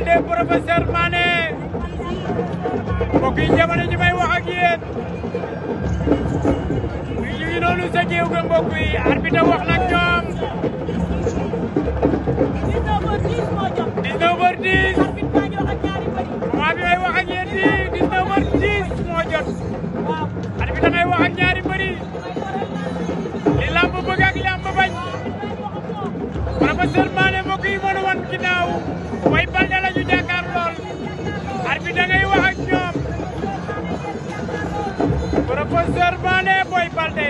Baldé professeur Mané mbokk yi jamono ji may wax ak yéen ñu ngi noonu sa jéew ga mbokk yi arbitre wax nag ñoom 19h10 moo jot 19h10 arbitre baa ngi wax ak ñaari mbër moment bi may wax ak yéen di 19h10 moo jot arbitre ngay wax ak ñaari mbër yi li lamb bëgg ak lamb bañ professeur Mané mbokk yi moo wan ginnaaw Boy Baldé la ñu jàkkaar lool arbitre ngay wax ak ñoom professeur Mané Boy Baldé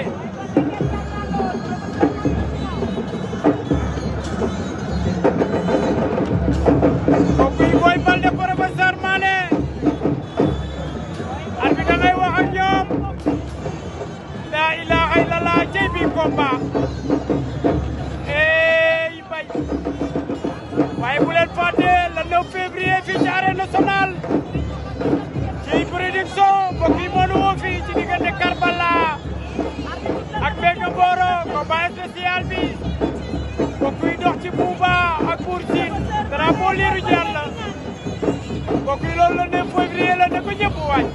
mbokk yi Boy Baldé professeur Mané arbitre ngay wax ak ñoom la ilaha illallah cey bi combat waaye bu leen fàtte le 9 février fii ci arène nationale ci production mbokk yi moo nu woo fii ci diggante Karbala ak Mbengue Mboro combat spécial bi mbokk yi dox ci Bouba ak Bour Sine drapeau Lirou Diane la mbokk yi loolu le 9 février la ne ko ñëpp waay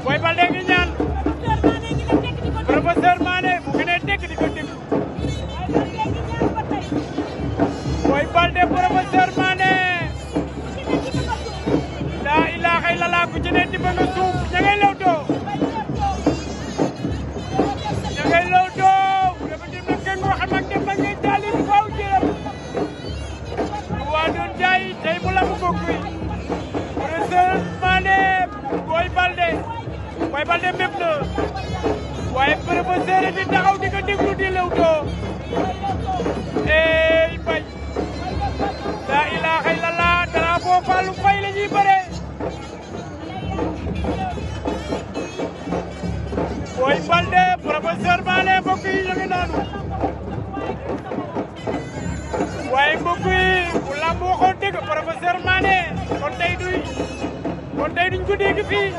Boy Baldé ngi ñaan professeur Mané mu ngi ne tekk di ko déglu Boy Baldé professeur Mané la ilaha illallah ku ci ne di bëgg a suuf ña ngay lewtoo bu dafa dem nag kenn waxam ak dem nag ngay taalib faaw jëram waa doon jaay tey mu la mu bokk yi professeur Mané Boy Baldé mépp na waaye professeur di taxaw di ko déglu di lewtoo bay la ilaha illallah drapeau Fallou Faye la ñuy bëre Boy Baldé professeur Mané mbokk yi ñu ngi noonu waaye mbokk yi bu lamb waxoon dëgg professeur Mané kon tey duñ ko dégg fii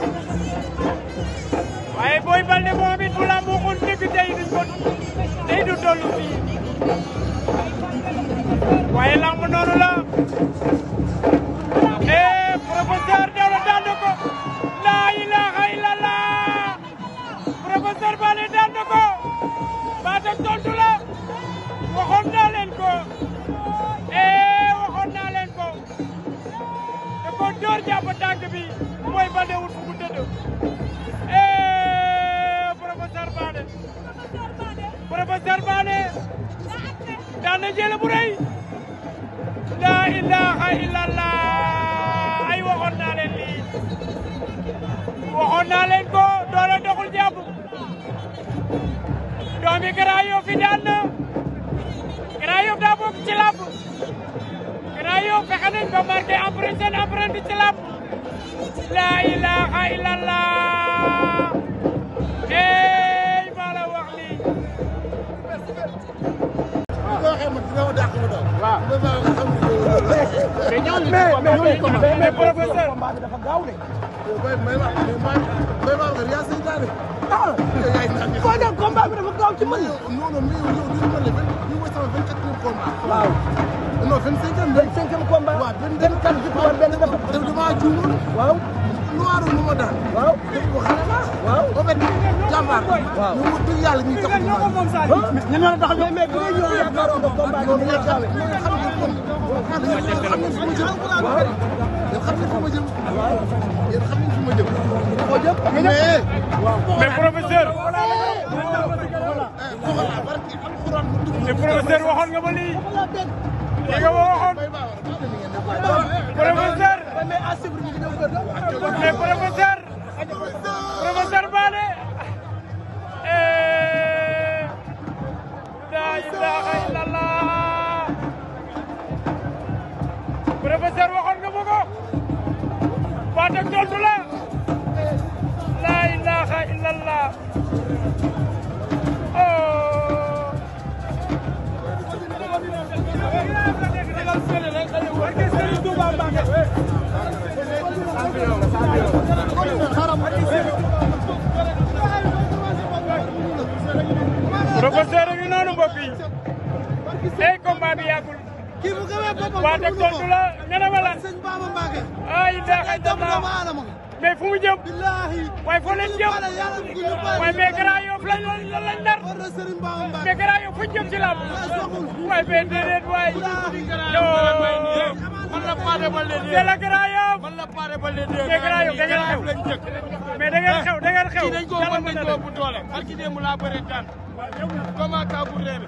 waaye Boy Baldé moom it bu lamb waxoon dëgg tey du tollu fii waaye lamb noonu la professeur Dewla daan na ko la ilaha illallah professeur Mané daan na ko baat ak tontu la waxoon naa leen ko da ko door jàpp tànk bi Boy Baldé wut fu mu tëdd professeur Mané daan na jël bu rëy la ilaha illallah ay waxoon naa leen lii waxoon naa leen ko doole doxul jàpp doomi Grand Yoff fi daan na Grand Yoff daa bokk ci làmb Grand Yoff fexe nañ ba marqué seen empreinte ci làmb la ilaha illallah maa la wax lii mais professeur combat bi dafa gaaw de. Foo dem combat bi dafa gaaw ci man. non mais yow bii mooy sama 24e combat. waaw. non 25e combat. waaw 24 victoire benn dafa damaa juumul. waaw. noiru nu ma daan. waaw. def ko xale la. waaw. ba pare jàmbaar. waaw ñu mu dëgg yàlla ñuy tax ñu ñu ñoo tax ñu mais bi ngay ñëw yaakaaroon nga combat bi dina gaawee. xam nga fu ma jëm. waaw. yéen xam nga fu ma jëm. yéen xam nga fu ma jëm. foo jëm. mais professeur. mais professeur waxoon nga ma lii. li nga ma waxoon. professeur. mais professeur. professeur Mané. la ilaha illallah. professeur waxoon nga ma ko. baat ak tontu la. la ilaha illallah. professeur a ngi noonu mbokk yi. tey combat bi yàggul. waa teg tontu la nga ne ma lan. sëñ Baba Mbacke. ay daaxay dem doomu aadama. mais fu mu jëm. billahi. waaye foo leen jëm. waaye mais Grand Yoff lañ nar. war na Serigne Baba Mbacke. mais Grand Yoff fu ñu jëm ci làmb. waaye mais déedéet waay. man la Pathé Baldé c'est le Grand Yoff. man la Pathé Baldé mais Grand Yoff da ngeen xew. mais da ngeen xew da ngeen xew. kii dañ ko mën nañ ko bu doole barki démb laa bëre daan comment ka bu réer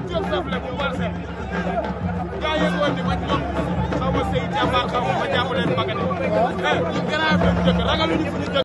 Diop Safle bu Parcelles gaa yëgoon ni ma ñoom xaw ma sëy jàmbaar xaw ma jàpp leen magane ñu Grand Yoff lañ dëkk ragaluñu fu ñu dëkk